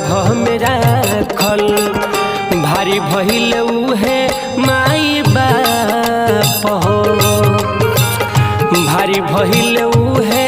गर्भ में राखल भारी भइल उहे माई बाप हो, भारी भइल उहे